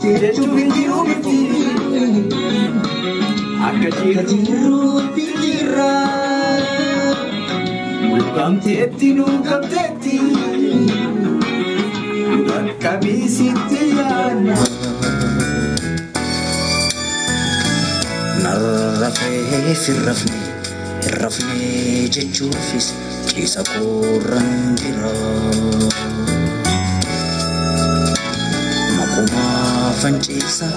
Jechuuf hin jiru miti. Akka jiruutti jirra. Luqamteetti nu qabdeetti. Bakka bisitti yaadna. Narrafee firrafne hirrafne jechuufis ciisa koorran jira. Maqumaa fanciisa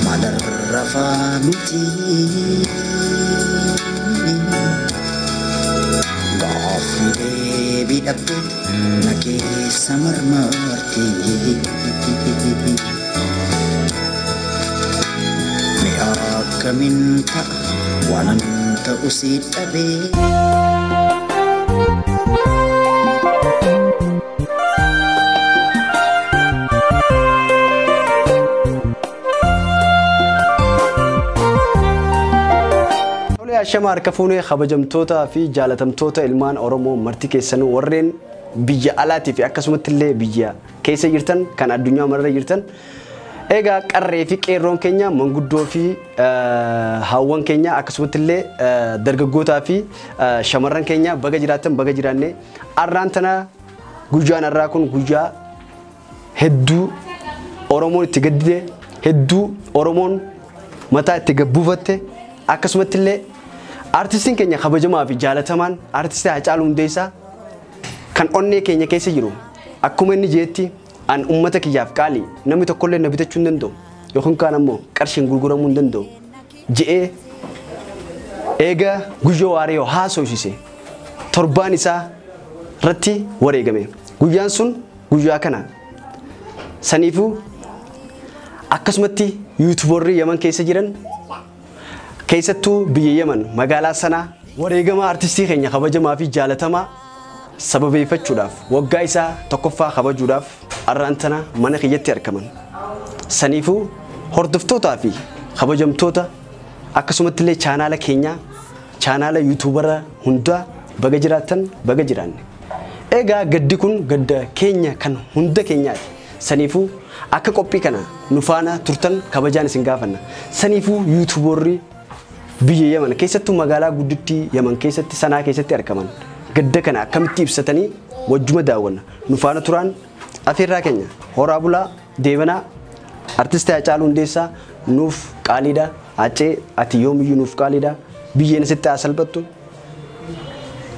maalarrafaa miti. Gaafni deebii dhabde na keessa marmarti. Mee akkamiin ta'a waanan ta'u si dhabee. Tolee, ashama harka fuunee kabajamtootaa fi jaalatamtoota ilmaan Oromoo marti keessanuu warreen biyya alaatii fi akkasumatti illee biyya keessa jirtan kan addunyaa mararra jirtan. Egaa qarree fi qeerroon keenya manguddoo fi haawwan keenya akkasumatti illee dargaggootaa fi shamarran keenya baga jiraattan baga jiraanne. Arraan tana guyyaan har'aa kun guyyaa hedduu Oromoon itti gaddite, hedduu Oromoon mataa itti gabbuufatte, akkasumatti illee artistiin keenya kabajamaa fi jaalatamaan artistii Haacaaluu Hundeessaa kan onnee keenya keessa jiru akkuma inni jeetti an uummata kiyyaaf qaalii namni tokkollee na bitachuu hin danda'u yookiin kaan ammoo qarshiin gurguramuu hin danda'u je'ee eega Guyyoo Waariyoo haasofsiise torbaan isaa irratti wareegame. Guyyaan sun guyyaa kana. Saniifuu akkasumatti yuutuubarri Yaman keessa jiran keessattuu biyya Yaman magaalaa sanaa wareegama artistii keenya kabajamaa fi jaalatamaa sababeeffachuudhaaf waggaa isaa tokkoffaa kabajuudhaaf arraan tana mana kiyyatti argaman. Saniifuu hordoftootaa fi kabajamtoota akkasumatti illee chaanaala keenyaa chaanaala yuutuubara hundaa baga jiraattan baga jiraanne. Egaa gaddi kun gadda keenya kan hunda keenyaati. Saniifuu akka qophii kana nu faana turtan kabajaan isin gaafanna. Saniifuu yuutuubarri biyya Yaman keessattuu magaalaa guddittii Yaman keessatti sanaa keessatti argaman gadda kana akkamitti ibsatanii wajjuma daawwanna. Nu faana turaan afeerraa keenya horaa bulaa deebanaa. Artistii Haacaaluu Hundeessaa nuuf qaaliidha. Haacee ati yoomiyyuu nuuf qaaliidha. Biyyeen sitti haa salphattu.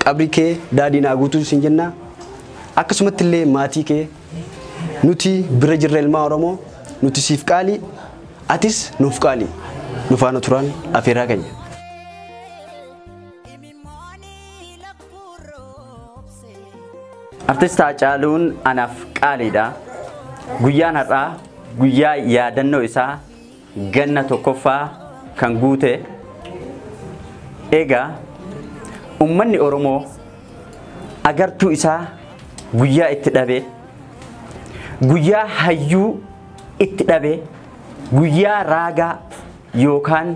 Qabri kee daadhiin haa guutuu isin jenna. Akkasumatti illee maatii kee nuti bira jirra ilmaa Oromoo nuti siif qaalii atis nuuf qaalii. Nu faana turaan afeerraa keenya. Artist Haacaaluun anaaf qaaliidha. Guyyaan har'aa guyyaa yaadannoo isaa ganna tokkoffaa kan guute. Egaa uummanni Oromoo agartuu isaa guyyaa itti dhabe, guyyaa hayyuu itti dhabe, guyyaa raagaa yookaan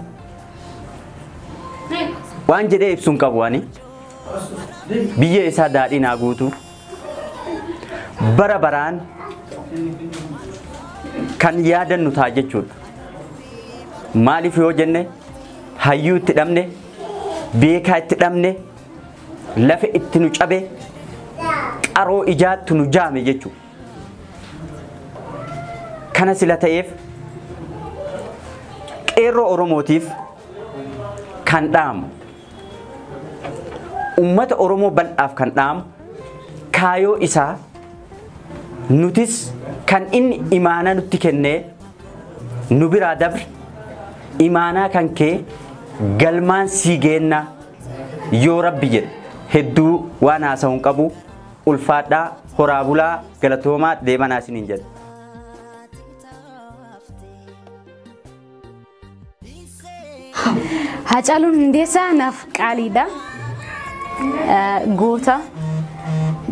waan jedhee ibsuun qabu ani biyya isaa daadhiin haa guutu. Bara baraan kan yaadannu ta'a jechuudha. Maaliif yoo jenne hayyuu itti dhabne, beekaa itti dhabne, lafa itti nu cabe, qaroo ijaatti nu jaame jechuudha. Kana sila ta'eef qeerroo Oromootiif kan dhaamu, uummata Oromoo bal'aaf kan dhaamu, kaayoo isaa nutis kan inni imaanaa nutti kennee nu biraa dabre imaanaa kan kee galmaan sii geenna yoo rabbi jedhe hedduu waan haasa'u hin qabu. Ulfaadhaa horaa bulaa galatoomaa deemanaa isiniin jedha. Haacaaluun Hundeessaa naaf qaaliidha. Goota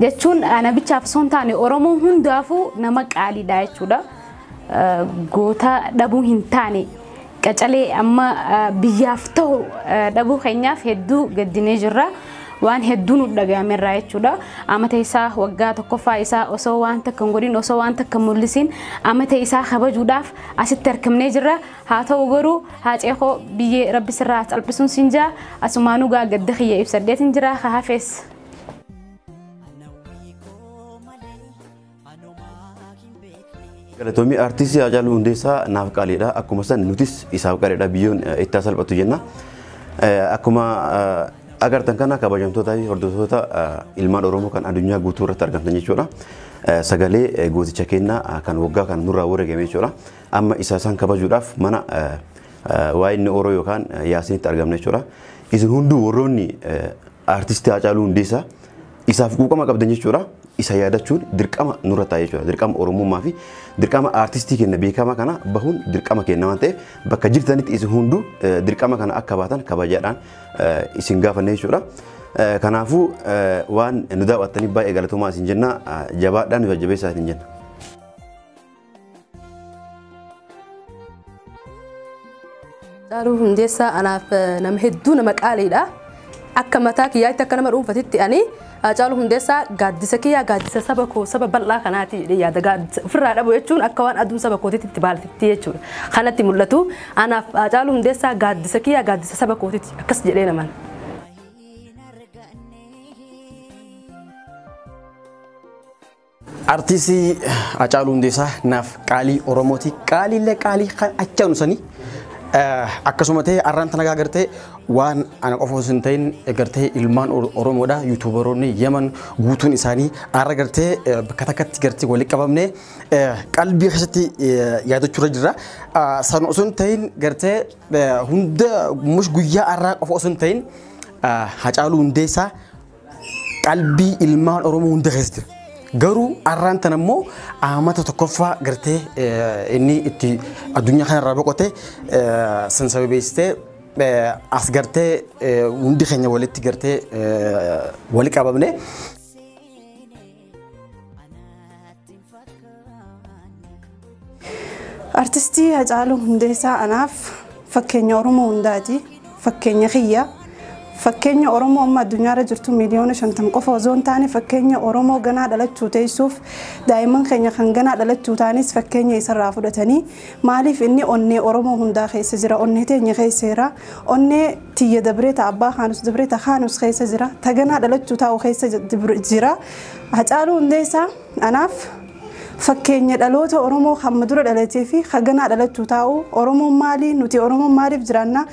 jechuun ana bichaaf osoo hin taane Oromoo hundaafuu nama qaaliidha jechuudha. Goota dhabuu hin taane qacalee amma biyyaaf ta'u dhabuu keenyaaf hedduu gaddinee jirra. Waan hedduu nu dhagahamerraa jechuudha. Amata isaa waggaa tokkoffaa isaa osoo waan takka hin godhin, osoo waan takka hin mul'isin amata isaa kabajuudhaaf asitti argamnee jirra. Haa ta'u garuu Haacee koo, biyyee rabbi sirraa salphisuun siin jaa. Asumaanuu gaa gadda kiyya ibsadheetiin jira ka hafees. Galatoomii, artistii Haacaaluu Hundeessaa naaf qaaliidha. Akkuma san nutis isaaf qaaliidha. Biyyoon itti salphatu jenna. Akkuma agartan kana, kabajamtootaa fi hordoftoota ilmaan Oromoo kan addunyaa guutuu irratti argamtan jechuudha. Sagalee gooticha keenyaa kan waggaa kan nurraa wareegame jechuudha. Amma isa isaan kabajuudhaaf mana waa'ee inni Oroo yookaan Yaasinitti argamna jechuudha. Isin hunduu warroonni artistii Haacaaluu Hundeessaa isaaf quuqama qabdan jechuudha. Isa yaadachuun dirqama nurra ta'a jechuudha. Dirqama Oromummaa fi dirqama artistii keenya beekamaa kana bahuun dirqama keenya waan ta'eef, bakka jirtanitti isin hunduu dirqama kana akka baatan kabajaadhaan isin gaafanne jechuudha. Kanaafuu waan nu daawwattaniif baay'ee galatoomaa isin jenna, jabaadhaan nu jajjabeessaa isin jenna. Haacaaluu Hundeessaa anaaf nama hedduu nama qaaliidha. Akka mataa kiyyaatti, akka nama dhuunfatitti, ani Haacaaluu Hundeessaa gaaddisa kiyyaa, gaaddisa saba koo, saba bal'aa kanaati jedhee yaada. Gaaddisa ofirraa dhabu jechuun akka waan aduun saba kootiitti itti baaltitti jechuudha. Kanatti mul'atu, anaaf Haacaaluu Hundeessaa gaaddisa kiyyaa, gaaddisa saba kootiiti akkas jedhee naman. Artistii Haacaaluu Hundeessaa naaf qaalii Oromooti. Qaaliillee qaalii kan achaanu sanii akkasuma ta'e arraan tana gartee waan ana qofa osoo hin ta'in gartee ilmaan Oromoodha, yuutuubaroonni Yemen guutuun isaanii arra gartee bakka takkatti gartee walitti qabamne qalbii keessatti yaadachuurra jirra. San osoo hin ta'in gartee hunda mush guyyaa arraa qofa osoo hin ta'in Haacaaluu Hundeessaa qalbii ilmaan Oromoo hunda keessa jira. Garuu arraan tan ammoo amata tokkoffaa gartee inni itti addunyaa kanarraa boqote san sababeessitee as gartee hundi keenya walitti gartee wali qabamne. Artistii Haacaaluu Hundeessaa anaaf fakkeenya Oromoo hundaati. Fakkeenya kiyya. Fakkeenya Oromoo amma addunyaarra jirtu 50,000,000 qofa osoo hin taane, fakkeenya Oromoo ganaa dhalachuu teessuuf, daa'imman keenya kan ganaa dhalachuu taanis fakkeenya isarraa fudhatanii. Maaliif, inni onnee Oromoo hundaa keessa jira, onnee teenya keessa jira, onnee tiyya dabree, ta abbaa kaanus dabree, ta kaanus keessa jira, ta ganaa dhalachuu taa'u keessa jira. Hacaaluu Hundeessaa anaaf fakkeenya dhaloota Oromoo hamma dura dhalatee fi haganaa dhalachuu taa'u. Oromoon maali, nuti Oromoon maaliif jiraanna,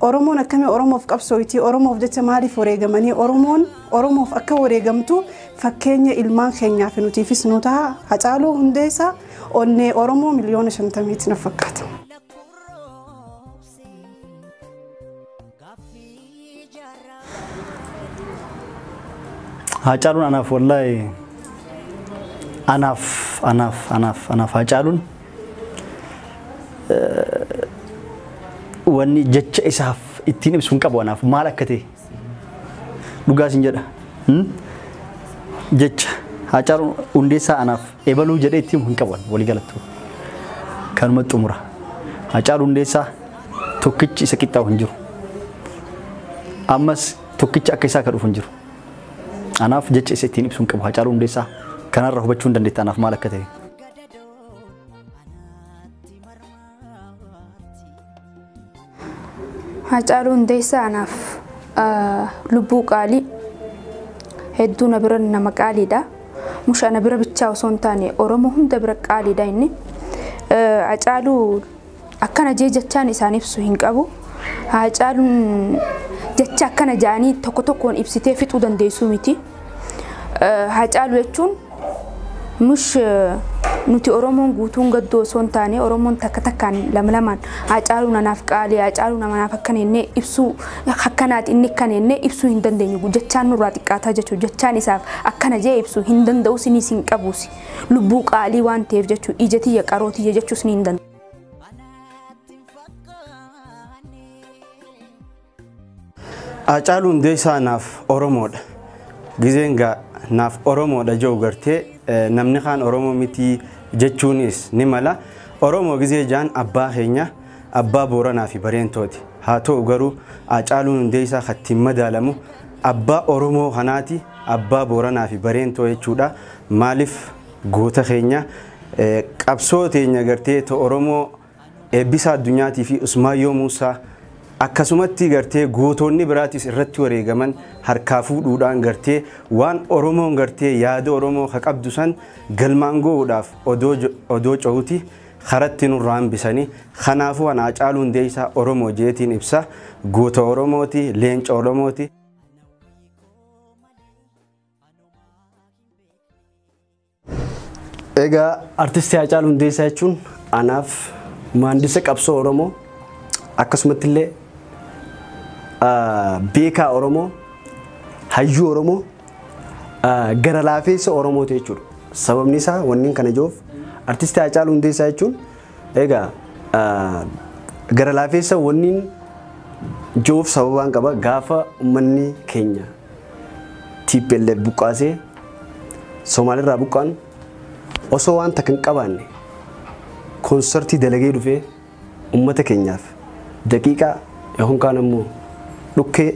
Oromoon akkamii Oromoof qabsooyti, Oromoof jecha maaliif wareegamanii, Oromoon Oromoof akka wareegamtu fakkeenya ilmaan keenyaaf nutiifis nu ta'a. Hacaaluu Hundeessaa onnee Oromoo 50,000,000ti na fakkaata. Hacaaluun anaaf, wallaahi, anaaf anaaf anaaf anaaf Hacaaluun wanni jecha isaaf ittiin ibsu hin qabu. Anaaf maal akka ta'e dhugaa sin jedha, jecha Hacaaluun Hundeessaa anaaf ebaluu jedhee ittiin hin qabu. Walii galattu kanuma xumura. Hacaaluu Hundeessaa tokkichi isa qixxaawu hin jiru, ammas tokkichi akka isaa kan dhufu hin jiru. Anaaf jecha isa ittiin ibsu hin qabu Hacaaluu Hundeessaa. Kanarra hubachuu hin dandeetta anaaf maal akka ta'e. Hacaaluu Hundeessaa anaaf lubbuu qaalii, hedduu na bira nama qaaliidha. Musha na bira bichaa osoo hin taane Oromoo hunda bira qaaliidha inni. Hacaaluu akkana jee jechaan isaan ibsu hin qabu. Hacaaluun jecha akkana jedhanii tokko tokkoon ibsitee fixuu dandeessuu miti. Hacaaluu jechuun mush nuti Oromoon guutuun gaddoo osoo hin taane, Oromoon takka takkaan, lama lamaan Hacaaluu nanaaf qaalii, Hacaaluu nanaaf akkana jennee ibsuu, akkanaati inni akkana jennee ibsuu hin dandeenyu. Jechaan nurraa xiqqaataa jechuudha. Jechaan isaaf akkana jee ibsuu hin danda'u, sinis hin qabuusi. Lubbuu qaalii waan ta'eef jechuudha. Ija tiyya, qaroo tiyya jechuus ni hin danda'u. Hacaaluu Hundeessaa naaf Oromoodha. Gizeen gaa naaf Oromoodha jedhu gartee namni kaan Oromoo miti jechuunis ni mala. Oromoo gizee jaan abbaa keenya, abbaa Booranaa fi Bareentooti. Haa ta'u garuu Hacaaluun Hundeessaa kattiin madaalamu Abbaa Oromoo kanaati, abbaa Booranaa fi Bareentoo jechuudha. Maaliif goota keenya qabsoo teenya gartee ta Oromoo eebbisa addunyaatii fi Usmaayyoo Muusaa akkasumatti gartee gootonni biraatis irratti wareegaman harkaa fuudhuudhaan gartee waan Oromoon gartee yaada Oromoo ka qabdu san galmaan ga'uudhaaf odoo cohuti karatti nurraa hambisanii. Kanaafuu ana Haacaaluu Hundeessaa Oromoo jeetiin ibsa. Goota Oromooti, leenca Oromooti. Egaa artistii Haacaaluu Hundeessaa jechuun anaaf maandisa qabsoo Oromoo, akkasumatti illee beekaa Oromoo, hayyuu Oromoo, gara laafeessa Oromooti jechuudha. Sababni isaa wanni kana jiruuf artistii Haacaaluu Hundeessaa jechuun egaa gara laafeessa wanni jiruuf sababaan qaba. Gaafa uummanni keenya TPLF buqqaasee Somaalirraa buqqaan osoo waan takka hin qabaanne koonsartii dalagee dhufee uummata keenyaaf daqiiqaa yookaan ammoo dhukkee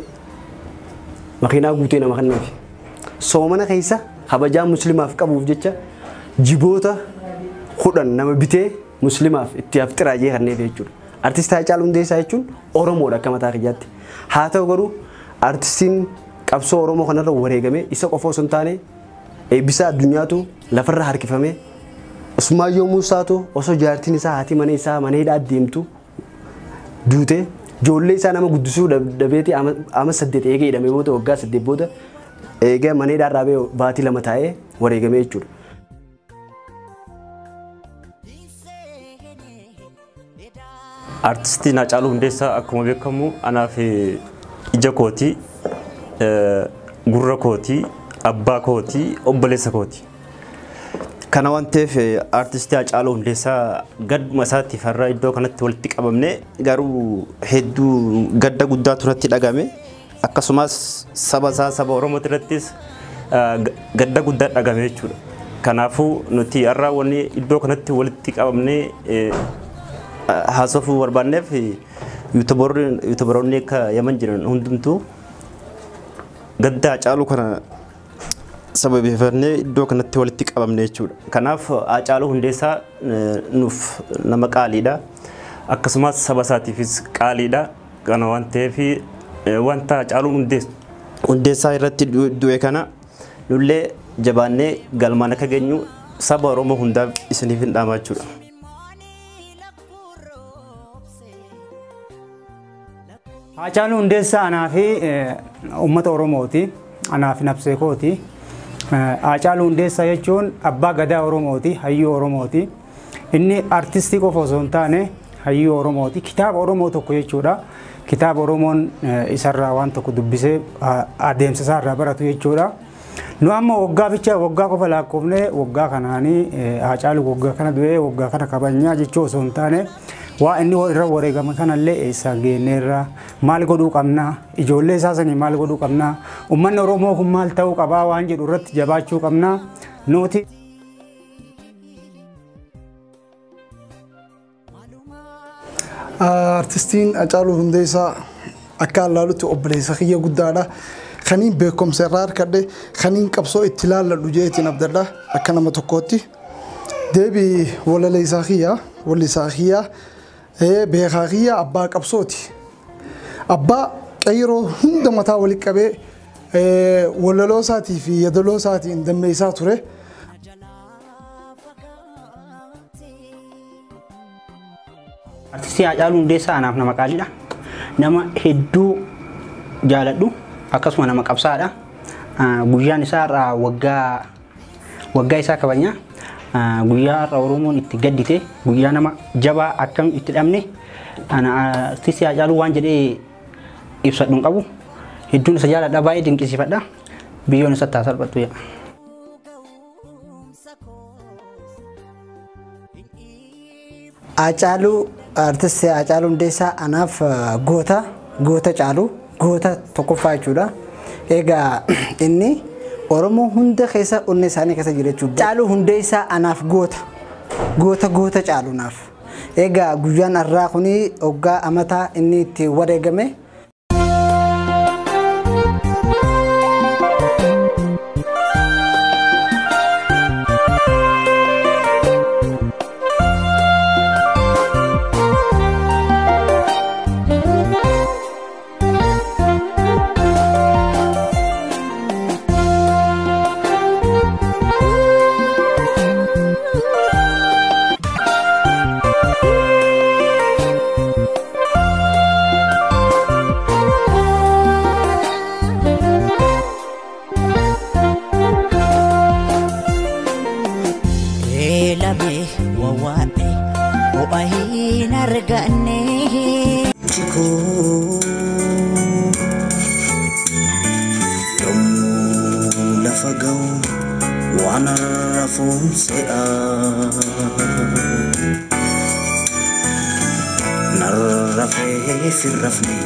makiinaa guutee nama kenneef soomana keessa kabajaa musliimaaf qabuuf jecha jiboota 10 nama bitee musliimaaf itti afxiraa jee kenneef jechuudha. Artistii Haacaaluu Hundeessaa jechuun Oromoodha akka mataa kiyyaatti. Haa ta'u garuu artistiin qabsoo Oromoo kanarra wareegame isa qofa osoo hin taane eebbisa addunyaatu lafarra harkifame. Usmaayyoo Muusaatu osoo jaartiin isaa haati mana isaa mana hidhaa deemtu duute ijoollee isaa nama guddisuu dhabeeti ama 8 eegee hidhamee booda waggaa 8 booda eegee mana hidhaa irraa ba'ee baatii 2 taa'ee wareegame jechuudha. Artistiin Haacaaluu Hundeessaa akkuma beekamu anaaf ija kooti, gurra kooti, abbaa kooti, obboleessa kooti. Kana waan ta'eef artistii Haacaaluu Hundeessaa gadduma isaatiif har'a iddoo kanatti walitti qabamne garuu hedduu gadda guddaatu natti dhagame. Akkasumas saba isaa saba Oromoo irrattis gadda guddaa dhagame jechuudha. Kanaafuu nuti har'a wanni iddoo kanatti walitti qabamne haasofuu barbaanneef yuutubaroonni akka Yaman jiran hundumtuu gadda Haacaaluu kana sababeeffannee iddoo kanatti walitti qabamne jechuudha. Kanaaf Haacaaluu Hundeessaa nuuf nama qaaliidha. Akkasumas saba isaatiifis qaaliidha. Kana waan ta'eef wanta Haacaaluu Hundeessaa irratti du'e kana nullee jabaannee galmaan akka geenyu saba Oromoo hundaaf isiniif hin dhaamaa jechuudha. Haacaaluu Hundeessaa anaa fi uummata Oromooti. Anaa fi nafsee kooti. Haacaaluu Hundeessaa jechuun abbaa gadaa Oromooti, hayyuu Oromooti. Inni artistii qofa osoo hin taane hayyuu Oromooti. Kitaaba Oromoo tokko jechuudha. Kitaaba Oromoon isarraa waan tokko dubbisee adeemsa isaarraa baratu jechuudha. Nu amma waggaa bicha waggaa qofa lakkoofne waggaa kanaanii Haacaaluu waggaa kana du'ee waggaa kana kabajnaa jechuu osoo hin taane waa inni irra wareegame kanallee eessaan geenyeerra maal godhuu qabnaa, ijoollee isaa sanii maal godhuu qabnaa, uummanni Oromoo kun maal ta'uu qabaa waan jedhu irratti jabaachuu qabnaa nuti. Artistiin Haacaaluu Hundeessaa akka allaalutti obboleessa kiyya guddaadha. Kaniin beekumsa irraa argadhe, kaniin qabsoo itti laalladhu jeetiin abdadha akka nama tokkootti. Deebii walaleessaa kiyya, wallisaa kiyya, beekaa kiyya abbaa qabsooti. Abbaa qeyroo hunda mataa walitti qabee walaloo isaatii fi yaadaloo isaatiin dammeessaa ture. Artistii Haacaaluu Hundeessaa anaaf nama qaaliidha. Nama hedduu jaaladhu akkasuma nama qabsaadha. Guyyaan isaa irraa waggaa isaa kabajna. Guyyaa har'a Oromoon itti gaddite, guyyaa nama jabaa akkam itti dhabne. Ana artistii Haacaaluu waan jedhee ibsadhu hin qabu. Hedduun isa jaaladha, baay'ee dinqisiifadha. Biyyoon isatti haa salphattu jedha. Haacaaluu artistii Haacaaluu Hundeessaa anaaf goota caalu, goota tokkoffaa jechuudha. Egaa inni Oromoo hunda keessa onnee isaanii keessa jira jechuudha. Haacaaluu Hundeessaa anaaf goota caalu naaf. Egaa guyyaan har'aa kuni waggaa amataa inni itti wareegame. hin arganne. Yommuu lafa ga'u waan rafuun se'a. Narrafee firrafne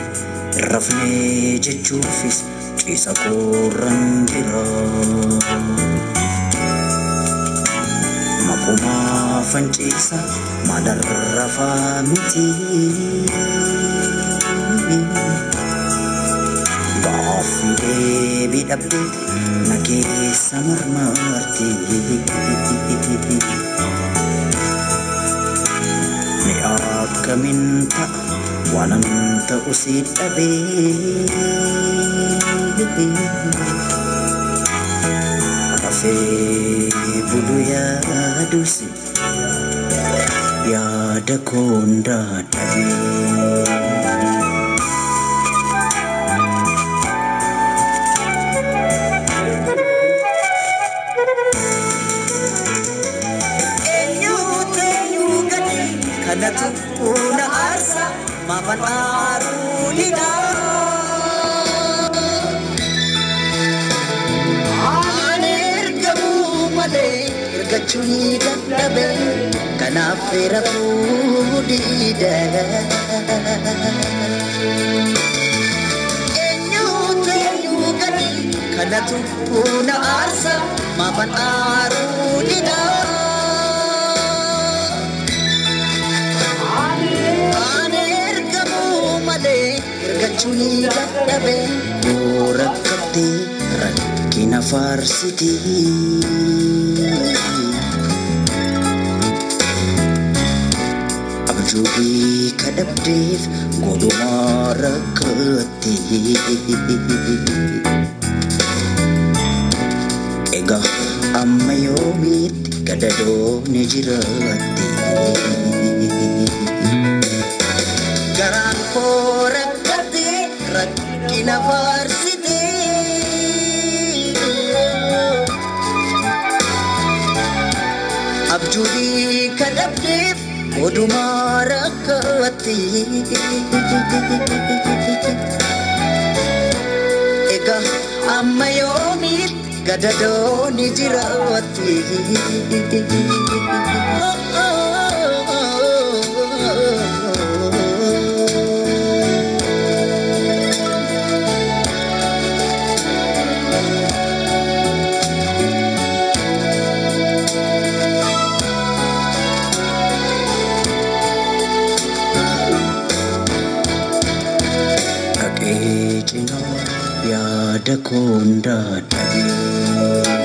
rafne jechuufis ciisa koorran jira. Maqumaa fanciisa maalarrafaa miti. Gaaffii deebii dhabdee na keessa marmarti. Mi'a akkamiin ta'a waanan ta'u si dhabee. Rafee bulu yaadusi yaada koon dadhabee. Kanatu na aarsa maafan aaruu dida. Ani ergamuu malee ergachuu ni dadhabe kanaaf rafuu dida. Eenyuutu eenyu gadi kanatu na aarsa maafan aaruu dida. Ergachuu ni dadhabe rakkate rakkina faarsiti. Abjuu kadhabdeef godhumaa rakkate. Egaa amma yoomiitti gadadoon jiraatti. Garaan koo rakkate rakkina faarsite. Abjuudii kadhabdeef odumaa rakkate. Egaa amma yoomiitti gadadoon jiraatti. Yaada koon dadhabee.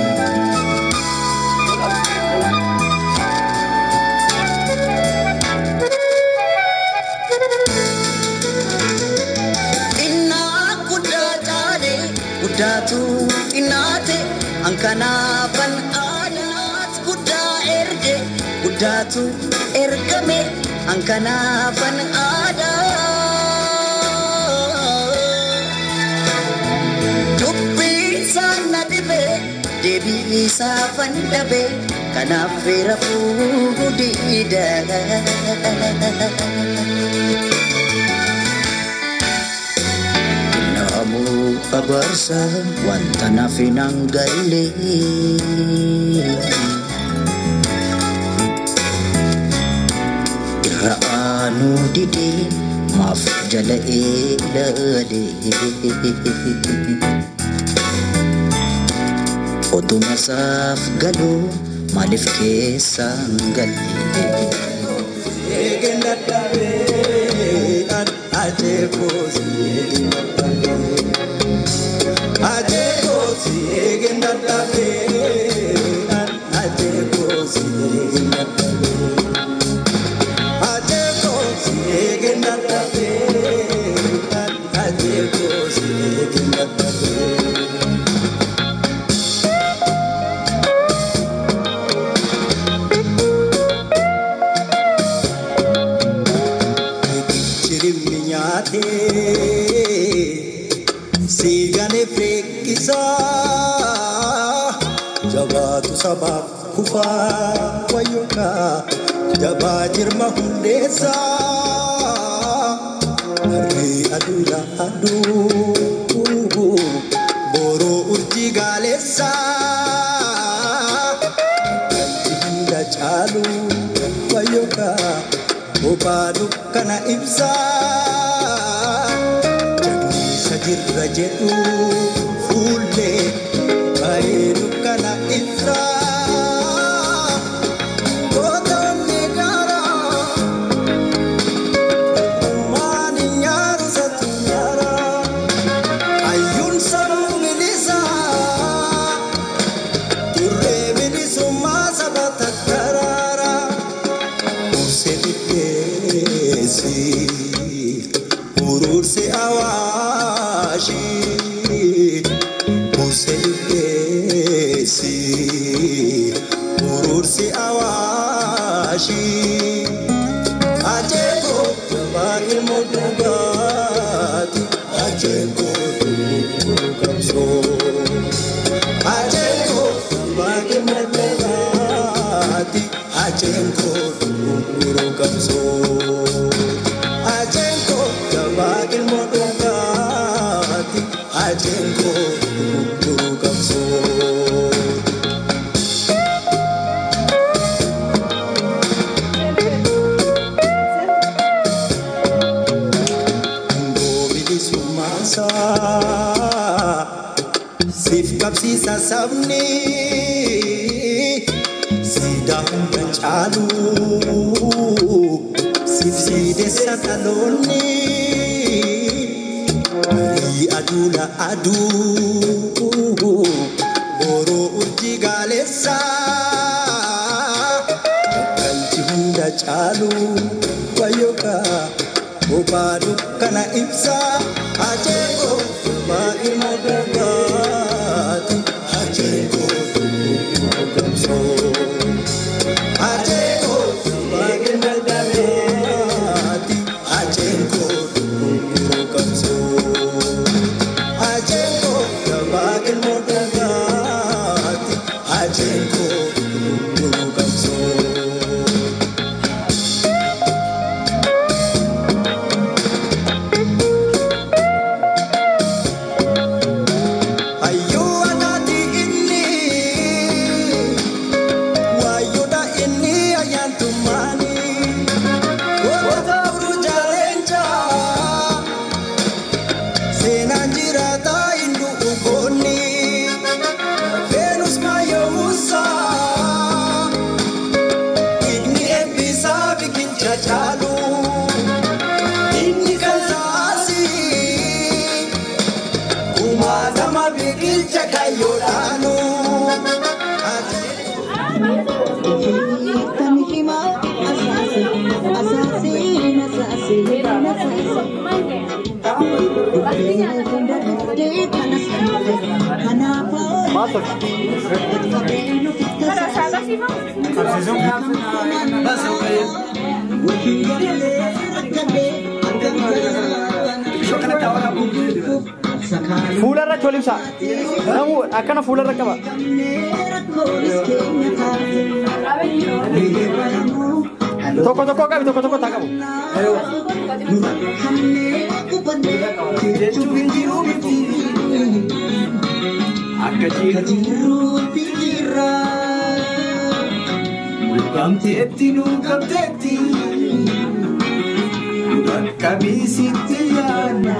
Innaa guddaa caale guddaatu xinnaate hankanaafan aadaat guddaa erge guddaatu ergame hankanaafan aadaa. Deebii saafan dhabe kanaaf rafuu dida. Naamuu abaarsa wanta naaf hin galle. Irra aanuu didee maaf jala ilaale. Otuma saaf galuu maaliif keessaan galle? Eegeen dadhabee ajeekoosi eegeen dadhabee. Ajeekoosi eegeen dadhabee ajeekoosi eegeen dadhabee. Ajeekoosi eegeen dadhabee ajeekoosi eegeen dadhabee. Sigane fekisa jabaatu sabaaf kufaa wayyoka Jabaa jirma hundeessaa harree aduudha aduu boroo urjii gaaleessaa galchi hunda caalu wayyokaa bobaa dukkana ibsaa jagniisa jirra jedhu fuullee baay'ee dukkana ibsaa. Urursi awaashi Muuse dhibbeessi urursi awaashi Ajeeko jabaa ilmoo dhugaati Ajeeko dhuguu qabsoo Ajeeko jabaa ilmoo dhugaati Ajeeko dhuguu qabsoo Ajenko jabaa ilmoo dhugaati Ajenko dhuguu qabsoo. Ngoobilisummaa siif qabsiisa sabni siidaa hunda caalu. Siifsiidessa dhaloonni barii aduula aduu boroo urjii gaaleessaa galchi hunda caalu wayyokaa bobaa dukkana ibsaa Ajeeko jabaa ilmoo dhugaati Ajeeko dhuguu qabsoo Ajeeko jabaa ilmoo dhugaati Ajenko dhuguu qabsoo Ajenko jabaa ilmoo dhugaati Ajenko dhuguu qabsoo. Hayyuu anaati inni waayyoodha inni ayyaantummaani. Goota uruu jaaleenchaa seenaan jiraataa hin du'u goonni Veenus maayoo Musaa inni eebbisaa biqilcha caalu inni kan saasii kumaatama biqilcha kaayyoodhaanu. Fuularratti wal ibsaa. Namuu akkana fuularra qaba. Tokko tokko qabi tokko tokko taa qabu. Akka jiruutti jirra. Luqamteetti luqamteetti. Bakka bisitti yaadna.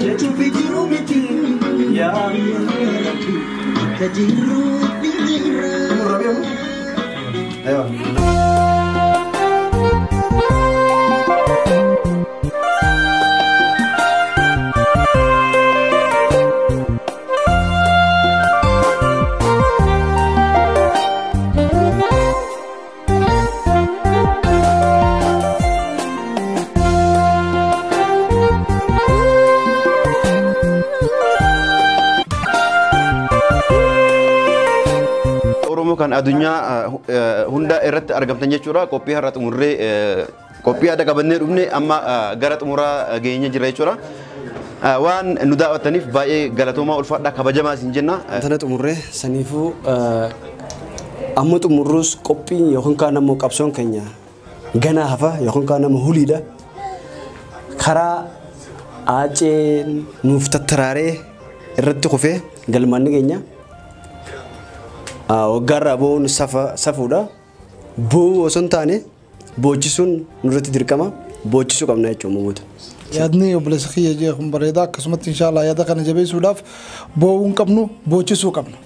Jechuuf jiru miti. Yaa Akka jiruutti jirra. Oromoo kan addunyaa hunda irratti argamtan jechuudha. Qophii har'a xumurree qophii adda qabannee dhufne amma gara xumuraa geenye jira jechuudha. Waan nu daawwattaniif baay'ee galatoomaa ulfaadhaa kabajamaa isin jenna. Tana xumurree saniifuu Amma xumurruus qophiin yookaan kaan ammoo qabsoon keenya ganaa hafa yookaan kaan ammoo huliidha. Karaa Haaceen nuuf tattaraaree irratti kufee galmanni keenya waggaarraa boo'uun safuudha. Boo'uu osoo hin taane boochisuun nurratti dirqama. Boochisuu qabna jechuudha moota. Yaadni obboleessa kiyya jee kun bareeda, akkasumatti inshaallah yaada kana jabeessuudhaaf boo'uu hin qabnu, boochisuu qabna.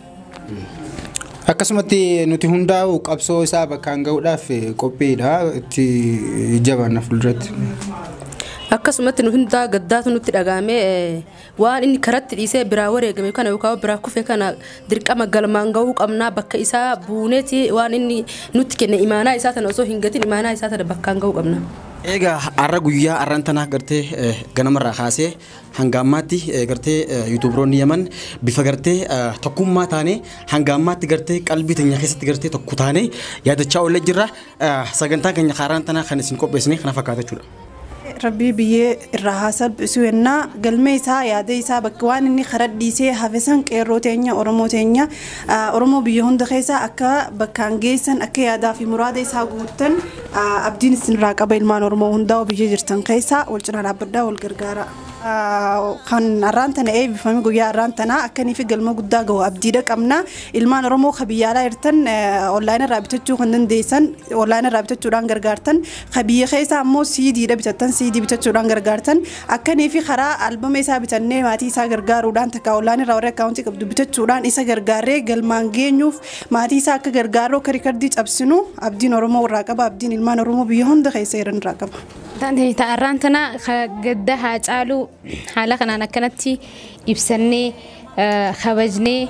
Akkasumatti nuti hundaa'u qabsoo isaa bakkaan gahuudhaaf qophiidha, itti jabaanna fuulduratti. Akkasumatti nu hundaa gaddaatu nutti dhagahame, waan inni karatti dhiisee biraa wareegame kana yookaan biraa kufe kana dirqama galmaan gahuu qabnaa, bakka isaa buuneeti waan inni nutti kenne imaanaa isaa tana osoo hin gatin imaanaa isaa tana bakkaan gahuu qabna. Egaa har'a guyyaa har'aan tanaa gartee ganamarraa kaasee hanga ammaatti gartee yuutuubaroonni Yaman bifa gartee tokkummaa taanee hanga ammaatti gartee qalbii teenya keessatti gartee tokko taanee yaadachaa oolee jirra. Sagantaan keenya har'aan tanaa kan isin qopheessine kana fakkaata jechuudha. Rabbii biyyee irraa haa salphisu yennaa, galmee isaa, yaada isaa bakka waan inni karaa dhiisee hafe san qeerroo teenya, Oromoo teenya, Oromoo biyya hunda keessa akka bakkaan geessan, akka yaadaa fi muraada isaa guuttan abdiin isinirraa qaba. Ilmaan Oromoo hundaa biyya jirtan keessa wal cinaa dhaabbadhaa, wal gargaara. Kan har'aan tana eebbifame guyyaa har'aan tana akkanii fi galma guddaa gahu abdiidha qabna. Ilmaan Oromoo ka biyya alaa jirtan onlaayinii irraa bitachuu kan dandeessan onlaayinii irraa bitachuudhaan gargaartan, ka biyya keessa ammoo siidiidha bitattan siidii bitachuudhaan gargaartan, akkanii fi karaa albama isaa bitannee maatii isaa gargaaruudhaan takka onlaayinii irraa warri akkaawuntii qabdu bitachuudhaan isa gargaarree galmaan geenyuuf maatii isaa akka gargaarru, akka rikardii cabsinu abdiin Oromoo irraa qaba, abdiin ilmaan Oromoo biyya hunda keessa jiran irraa qaba. Har'aan tana gadda Haacaaluu haala kanaan akkanatti ibsannee kabajnee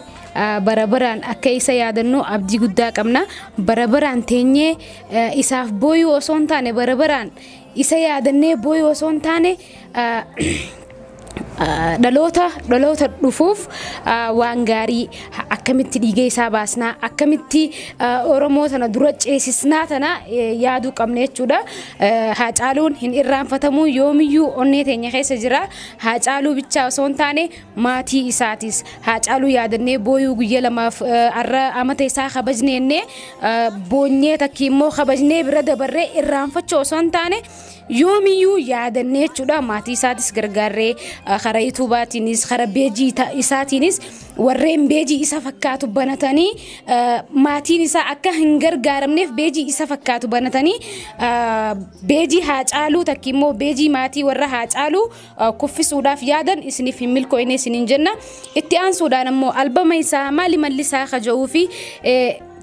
bara baraan akka isa yaadannu abdii guddaa qabna. Bara baraan teenyee isaaf booyuu osoo hin taane, bara baraan isa yaadannee booyuu osoo hin taane, dhaloota dhufuuf waan gaarii akkamitti dhiiga isaa baasnaa, akkamitti Oromoo tana dura ceesisnaa tana yaaduu qabna jechuudha. Haacaaluun hin irraanfatamu, yoomiyyuu onnee teenya keessa jira. Haacaaluu bichaa osoo hin taane maatii isaatis. Haacaaluu yaadannee booyuu guyyaa 2f har'a amata isaa kabajneennee boonyee takki immoo kabajnee bira dabarree irraanfachuu osoo hin taane yoomiyyuu yaadannee jechuudha. Maatii isaatis gargaarree karaa yuutuubaatiinis karaa beejii isaatiinis warreen beejii isa fakkaatu banatanii maatiin isaa akka hin gargaaramneef beejii isa fakkaatu banatanii beejii Haacaaluu takki immoo beejii maatii warra Haacaaluu kuffisuudhaaf yaadan isiniif hin milkoofne isiniin jenna. Itti aansuudhaan ammoo albama isaa maali mallisaa kaja'uu fi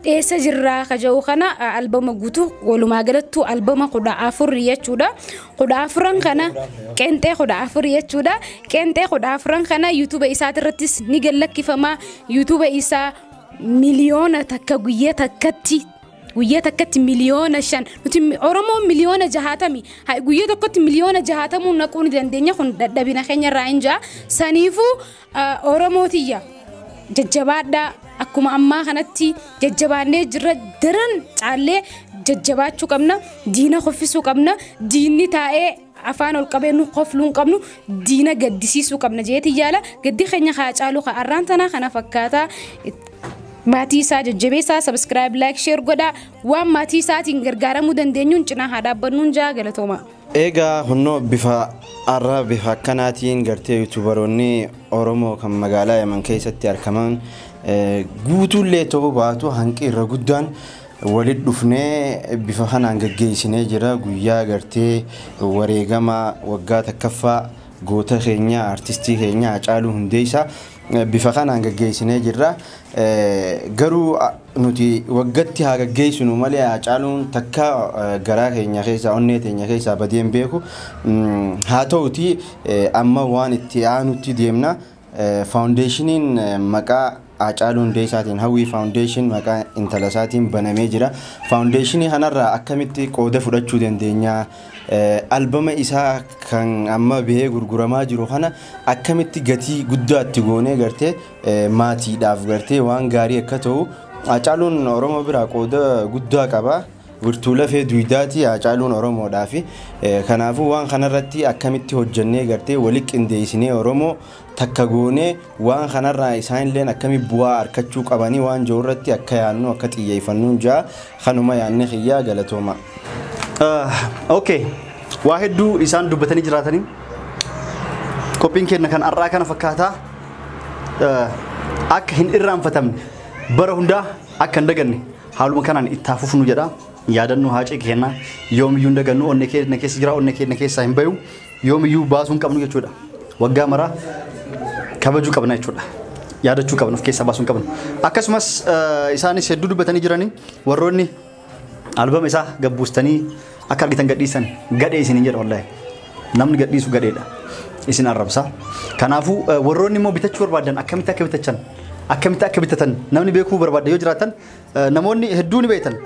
eessa jirraa kaja'u kana, albama guutuu walumaa galattuu albama 14 jechuudha. 14n kana qeenxee 14 jechuudha. Qeenxee 14n kana yuutuuba isaatirrattis ni gallakkifama. Yuutuuba isaa 1,000,000 guyyaa takkatti 5 miliyoona, nuti Oromoon 60 miliyoona, guyyaa tokkotti 60 miliyoona naquu ni dandeenya, kun dadhabina keenya irraa hin jaa. Saniifuu Oromootiyya jajjabaadhaa, akkuma ammaa kanatti jajjabaannee jirra, daran caallee jajjabaachuu qabna, diina koffisuu qabna, diinni taa'ee afaan ol qabee nu kofluu hin qabnu, diina gaddisiisuu qabna jeeti yaala. Gaddi keenya haa caalu haa arraan tanaa kana fakkaataa. Maatii isaa jajjabeessaa, subscribe, like, share godhaa, waan maatii isaatiin gargaaramuu dandeenyuun cinaa haa dhaabbannuun jaa, galatooma. Egaa hunnoo bifa har'a bifa akkanaatiin gartee yuutuubaroonni Oromoo kan magaalaa Yaman keessatti argaman guutuullee ta'uu baatu hanqi irra guddaan walit dhufnee bifa kanaan gaggeessinee jira guyyaa gartee wareegama waggaa 1ffaa goota keenya, artistii keenya Haacaaluu Hundeessaa bifa kanaan gaggeessinee jirra. Garuu nuti waggatti haa gaggeessinu malee Haacaaluun takka garaa keenya keessaa, onnee teenya keessaa badee hin beeku. Haa ta'uti amma waan itti aanutti deemna. Faawundeeshiniin maqaa Haacaaluu Hundeessaatiin, Hawwii Foundation, maqaa intala isaatiin banamee jira. Faawundeeshinii kanarraa akkamitti qooda fudhachuu dandeenya? Albama isaa kan amma bahee gurguramaa jiru kana akkamitti gatii guddaa itti goonee gartee maatiidhaaf gartee waan gaarii akka ta'u, Haacaaluun Oromoo biraa qooda guddaa qaba. Wirtuu lafee duwidaati Haacaaluun Oromoodhaa fi kanaafuu waan kanarratti akkamitti hojjennee gartee wali qindeessinee Oromoo takka goonee waan kanarraa isaanilleen akkami bu'aa argachuu qabanii waan jiru irratti akka yaannu akka xiyyeeffannuun jaa kanuma yaanne xiyyaa galatooma. Okay. Waa hedduu isaan dubbatanii jiraatanii qophiin keenya kan har'aa kana fakkaataa akka hin irraanfatamne bara hundaa akka hin daganne haaluma kanaan itti fufnu jedha. Yaadannoo Haacee keenya yoomiyyuu hin dagannu onnee keenya keessa jira onnee keenya keessaa hin bayu yoomiyyuu baasuu hin qabnu jechuudha. Waggaa maraa kabajuu qabna jechuudha. Yaadachuu qabna of keessaa baasuu hin qabnu. Akkasumas isaanis hedduu dubbatanii jiranii warroonni albama isaa gabbuustanii akka argitan gadhiisan gadhee isiniin jedha wallaahi. Namni gadhiisu gadheedha. Isin arrabsa. Kanaafuu warroonni immoo bitachuu barbaadan akkamitti akka bitachan akkamitti akka bitatan namni beekuu barbaada yoo jiraatan namoonni hedduu ni beektan.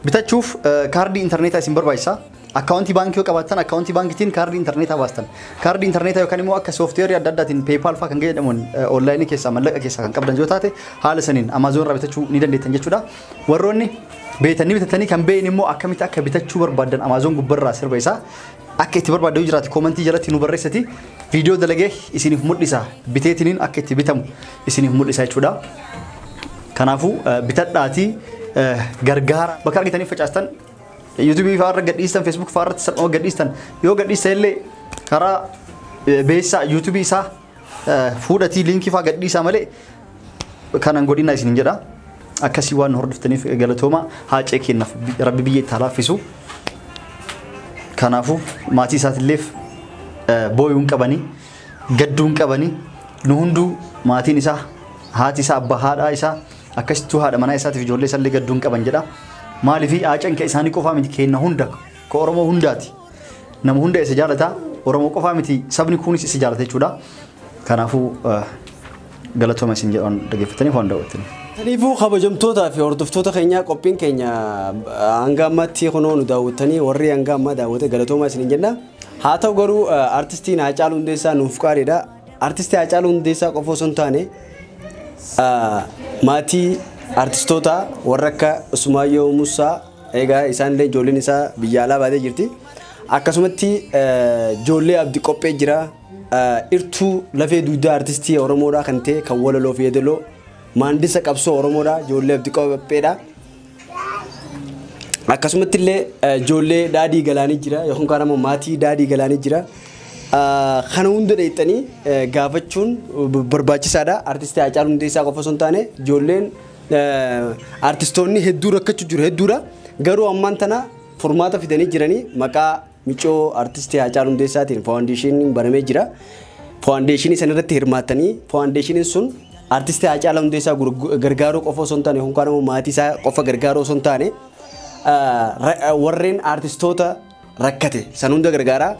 Bitachuuf kaardii intarneetaa isin barbaachisa. Akkaawuntii baankii yoo qabaattan akkaawuntii baankiitiin kaardii intarneetaa baastan. Kaardii intarneetaa yookaan immoo akka sooftiweerii adda addaatiin PayPal fa'aa kan jedhamuun onlaayinii keessaa mallaqa keessaa kan qabdan yoo taate haala saniin Amazon irraa bitachuu ni dandeettan jechuudha. Warroonni beetanii bitatanii kan beeyin immoo akkamitti akka bitachuu barbaadan Amazon gubbarraa sirba isaa akka itti barbaaddu yoo jiraate koomentii jalatti nu barreessati viidiyoo dalagee isiniif mul'isa biteetiniin akka itti bitamu isiniif mul'isa jechuudha. Kanaafuu bitadhaatii gargaara bakka argitanii facaastan YouTube fa'aa irra gadhiistan Facebook fa'aa irratti salphuma gadhiistan yoo gadhiistan illee karaa beeksisaa YouTube isaa fuudhatii liinkii fa'aa gadhiisaa malee kanan godhina isiniin jedha. Akkasii waan hordoftaniif galatooma Haacee keenyaaf rabbi biyya itti laaffisu. Kanaafuu maatii isaatiilleef booyuu hin qabanii gadduu hin qabanii nu hunduu maatiin isaa haati isaa abbaa haadhaa isaa akkasittuu haadha manaa isaatiif ijoollee isaallee gadduu hin qaban jedha. Maaliif Haaceen kan isaanii qofaa miti kenna hunda ka Oromoo hundaati. Nama hunda isa jaalata Oromoo qofaa miti sabni kunis isa jaalata jechuudha. Kanaafuu galatooma isin jedhan dhaggeeffatanii waan daawwattaniif. Kanaafuu kabajamtootaa fi hordoftoota keenyaa qophiin keenya hanga ammaatti kunoo nu daawwattanii warri hanga ammaa daawwate galatooma isiniin jenna. Haa ta'u garuu artistiin Haacaaluu Hundeessaa nuuf qaaliidha. Artistii Haacaaluu Hundeessaa qofa osoo hin taane maatii artistoota warra akka Usmaayyoo Musaa egaa isaanillee ijoolleen isaa biyya alaa baatee jirti. Akkasumatti ijoollee Abdii Qophee jira. Irtuu lafee dugdaa artistii Oromoodhaa kan ta'e kan walaloo fi yeedaloo maandisa qabsoo Oromoodhaa ijoollee Abdii Qopheedha. Akkasumatti illee ijoollee Daadhii Galaanii jira yookaan kaan immoo maatii Daadhii Galaanii jira. Kana hunda dheettanii gaafachuun barbaachisaadha. Artistii Haacaaluu Hundeessaa qofa osoo hin taane ijoolleen artistoonni hedduu rakkachuu jiru hedduudha. Garuu ammaan tana furmaata fidanii jiranii maqaa micoo artistii Haacaaluu Hundeessaatiin faawundeeshiniin banamee jira. Faawundeeshinii sana irratti hirmaatanii faawundeeshiniin sun artistii Haacaaluu Hundeessaa gargaaruu qofa osoo hin taane yookaan immoo maatii isaa qofa gargaaruu osoo hin taane warreen artistoota rakkate san hunda gargaaraa.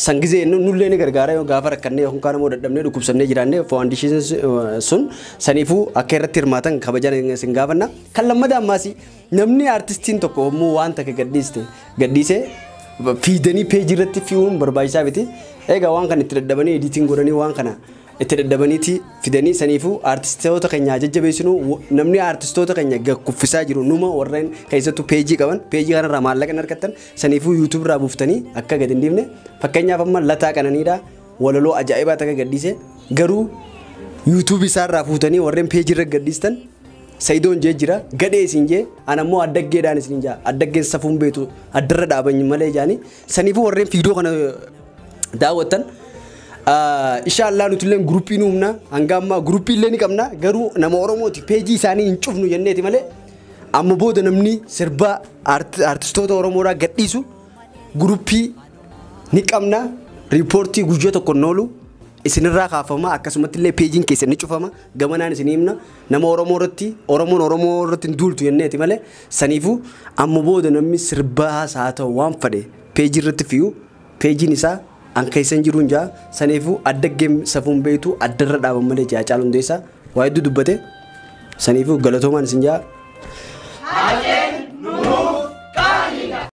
San gizee nullee ni gargaara yoo gaafa rakkannee yookaan immoo dadhabnee dhukkubsannee jiraannee faawundeeshiniin sun saniifuu akka irratti hirmaatan kabajaan isin gaafanna. Kan lammataa ammaas namni artistiin tokko immoo waan takka gadhiise fiidanii peejii irratti fi'uun barbaachisaa miti. Egaa waan kana itti dadhabanii ediitiin godhanii waan kana itti dadhabaniiti fidanii saniifuu artistoota keenya jajjabeessinu namni artistoota keenya kuffisaa jiru numa warreen keessattuu peejii qaban peejii kanarraa maallaqa hin argattan saniifuu yuutuub irraa buuftanii akka gadi hin dhiifne fakkeenyaaf amma Lataa Qananiidha walaloo ajaa'ibaa takka gadhiise garuu yuutuub isaarraa fuutanii warreen peejii irra gadhiistan Sayidoon jee jira gadhee isin jee ana immoo addaggeedhaan isin jaa addaggeen safuun beetu addarra dhaaban malee jaanii saniifuu warreen fiidoo kana daawwattan inshallah nuti illee guruppii nu humna hanga ammaa guruppii illee ni qabna garuu nama Oromooti peejii isaanii hin cufnu jenneeti malee amma booda namni sirbaa artistoota Oromoodhaa gadhiisu guruppii ni qabna riipoortii guyyaa tokko noolu isinirraa kaafama akkasumatti illee peejiin keessan ni cufama gamanaan isin himna nama Oromoo irratti Oromoon Oromoo irratti hin duultu jenneeti malee saniifuu amma booda namni sirbaas haa ta'u waan fedhe peejii irratti fi'u peejiin isaa an keessan jiru hin jaa saniifuu addaggeen safuun beektu addarra dhaaban malee jaa Haacaaluu Hundeessaa waa hedduu dubbate saniifuu galatoomaan isin jaa.